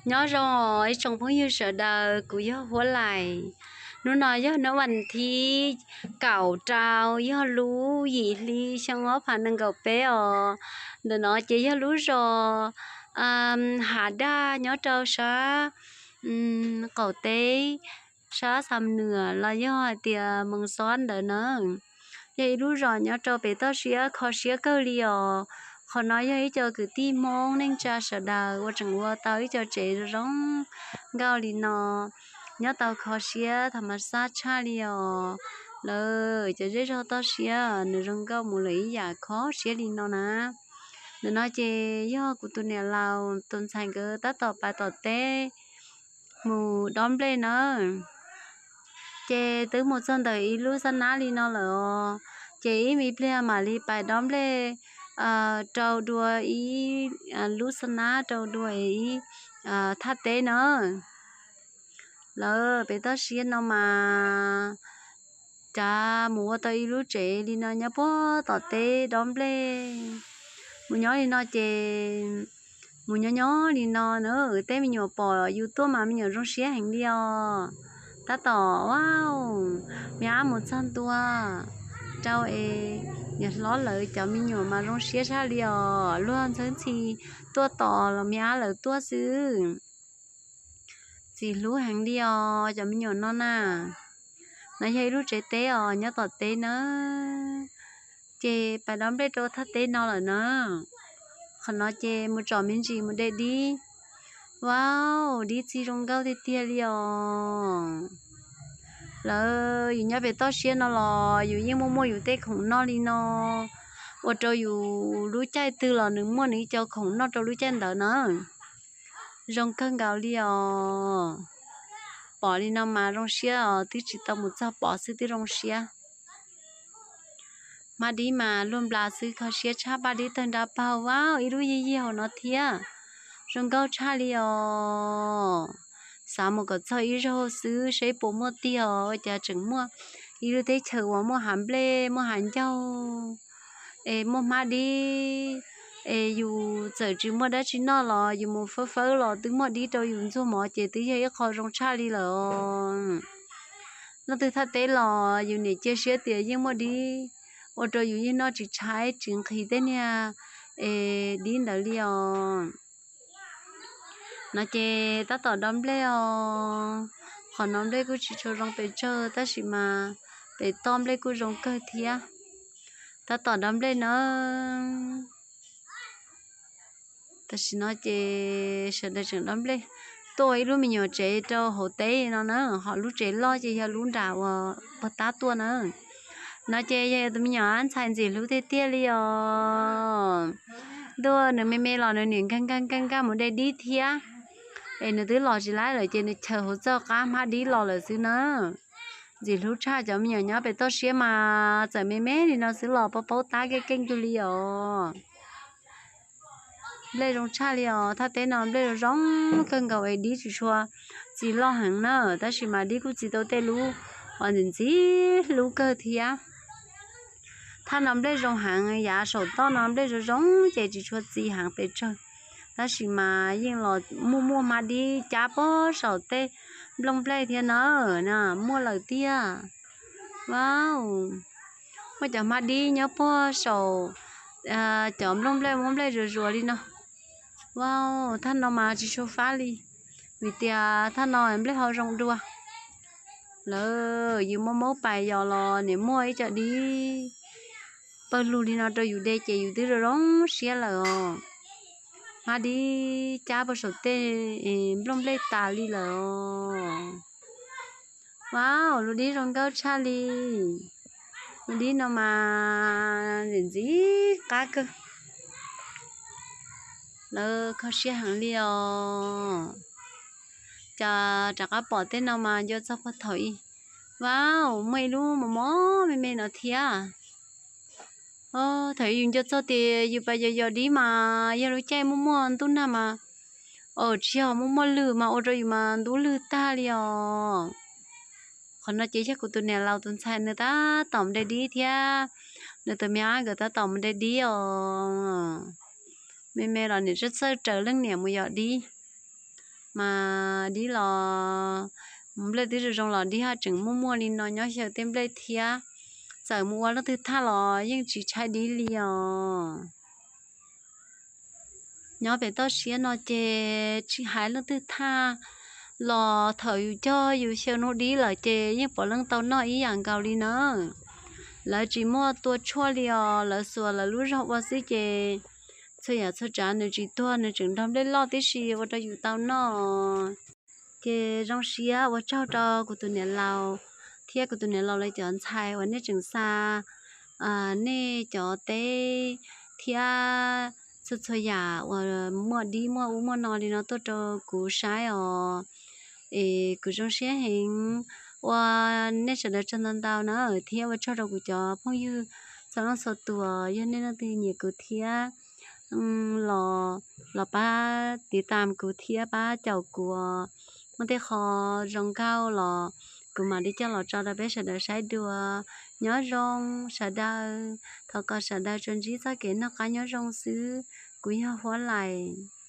Nyob zoo os ib tsoom phooj ywg sawv daws, kuv yog Huab Lais. Hnub no yog hnub vas thib kaum rau, yog lub yim hli xyoo ob phav nees nkaum peb os. Ntawm no ces yog lub zos Hav Daj nyob rau sab qaum teb, sab Xam Nuam los yog hais tias Moos Xob ntawd na. Yog ib lub zos nyob rau pem toj siab kho siab kawg li os. Qhov no yog ib co kwv tij Hmoob neej tsa sawv daws uas tseem ua tau ib co tsev zoo zoo nkauj li no, nyob tau kho siab tham mas xab tshaj li os. Lawv cov zej zog toj siab nws zoo nkauj mus lawm ib yam kho siab li no na. Ntawm no ces yog kuv tus niam laus tus ntxhais nkawd tab tom pais tom teb mus dob nplej na. Ces twb mus txog ntawm ib lub xab nab li no lawm os. Ces ib me pliag mam li pais dob nplej rau dua ib lub xab nab rau dua ib thaj teb na. Lawv pem toj siab no mas cas mus ua tau ib lub tsev li no nyob puag tom teb dob nplej. Mus nyob li no ces mus nyob nyob li no na, tej me nyuam pom yus tuaj mas me nyuam zoo siab heev li os. Tab tom, wow, me ab mus txog ntua rau es niam hlob lawv cov me nyuam mas zoo siab tshaj li os. Luag ntxhwb ntxhi tuaj tos los me ab lawv tuaj xwb. Txim hlub heev li os cov me nyuam no na. No yog ib lub tsev teb os nyob tom teb na. Ces pais dob nplej rau thaj teb no lawm na. Qhov no ces mus tsom me ntsis mus de dib. Wow, dib txig zoo nkauj tiag tiag li os. Lawv yus nyob pem toj siab no los yus yeej muaj muaj yus tej khoom noj li no, ua rau yus lub caij twg los nws muaj nws ib co khoom noj rau lub caij ntawd na. Zoo kawg nkaus li os. Pom li no mas zoo siab os, twb tsis tau mus txog pom xwb twb zoo siab. Hmab dib mas luag nplas xwb kho siab tshaj, paj dib tawg nra paug, wow, ib lub yig yig hauv no thiab. Zoo nkauj tshaj li os. Xav mus kom txog ib zaug xwb seb puas muaj tiag os, ua cas tseem muaj ib lub teb chaws uas muaj hav nplej muaj hav ncaug es muaj hmab dib, es yus txawm tsis muaj dab tsi noj los yus mus fawb fawb los twb muaj dib rau yus ntxuag mov ces twb yog ib qho zoo tshaj li lawm os. Leej twg thaj teb los yus niam cia siab tias yeej muaj dib, ua rau yus yeej noj tsis tshaib tsis nqhis tej niag es dib ntawd li os. No ces tab tom dob nplej os. Qhov no nplej kuj tsis tshua zoo pes tsawg tab sis mas pem toj nplej kuj zoo kawg thiab. Tab tom dob nplej na. Tam sim no ces sawv daws tseem dob nplej, tuaj ua ib lub me nyuam tsev rau hauv teb no na, ho lub tsev loj ces yog lub nram uas puag tab tuaj na. No ces yog tus me nyuam ntxhais ntxim hlub tiag tiag li os. Ntuj, nws me me los nws niam nkag nkag nkag nkag mus de dib thiab, es nws twb los tsis laib lawm ces nws chaws hauv txoj qab hmab dib los lawm xwb na. Ntxim hlub tshaj, cov me nyuam nyob pem toj siab mas txawm me me li no xwb los paub paub tab keej keej kawg li os. Nplej zoo tshaj li os, thaj teb no nplej zoo zoo kawg nkaus es dib tsis tshua txi loj heev na, tab sis mas dib kuj txi tau tej lub uas ntxim ntxim hlub kawg thiab. Thaj no nplej zoo heev, yav saum toj no nplej zoo zoo ces tsis tshua txi heev pes tsawg, tab sis mas yeej los muaj muaj hmab dib cab puag saum tej nplooj nplej thiab na, muaj lawm tiag. Wow, muaj cov hmab dib nyob puag saum cov nplooj nplej muab nplej zuas zuas li no. Wow, thaj no mas tsis tshua fab li, vim tias thaj no nplej ho zoo dua. Lawv yus muaj maub pais yos los nim muaj ib co dib pawg lug li no rau yus de ces yus twb zoo zoo siab lawm os. Hmab dib cab puag saum tej nplooj nplej tas li lawm os. Wow, lub dib zoo nkauj tshaj li. Lub dib no mas ntxim ntxim qab kawg. Lawv kho siab heev li os. Cas rov qab pom tej no mas nco txog puag thaum ub. Wow, muaj ib lub mos mos me me no thiab. Thaum yus nco txog tias yus pais yos yos dib mas yog lub caij muaj muaj ntuj nag mas, tsis yog muaj muaj lwg mas ua rau yus mas ntub lwg tag li os. Qhov no ces yog kuv tus niam laus tus ntxhais nws tab tom mus de dib thiab, nws tus me ab nkawd tab tom mus de dib os. Me me los niam txawj txawj raws leej niam mus yos dib. Mas dib los, nplej twb zoo zoo los dib haj tseem muaj muaj li no nyob xyaw tej nplej thiab. Txawm mus ua leej twg thaj los yeej tsis tshaib dib li os. Nyob pem toj siab no ces tsis hais leej twg thaj los thaum yus cog yus xyaw hnub dib lawm ces yeej puav leej tau noj ib yam nkaus li na. Lawv tsis muaj tua tshuaj li os, lawv xuas lawv lub zog ua xwb ces txhua yam txhua tsav nws tsis tuag, nws tseem nrog nplej loj tib si ua rau yus tau noj. Ces zoo siab ua tsaug rau kuv tus niam laus thiab kuv tus niam laus lawv cov ntxhais uas nej tseem xa nej cov teb thiab txhua txhua yam uas muaj dib muaj ub muaj no li no tuaj rau kuv saib os. Es kuv zoo siab heev ua nej sawv daws tsaug ntau ntau na, thiab ua tsaug rau kuv cov phooj ywg txhua leej txhua tus, yog nej leej twg nyiam kuv thiab los, los pab tiv tam kuv thiab pab caum kuv. Muaj tej qho zoo nkauj los kuv mam li coj los tso rau peb sawv daws saib dua. Nyob zoo sawv daws, thov kom sawv daws tsuas ntsib txoj kev noj qab nyob zoo xwb. Kuv yog Huab Lais.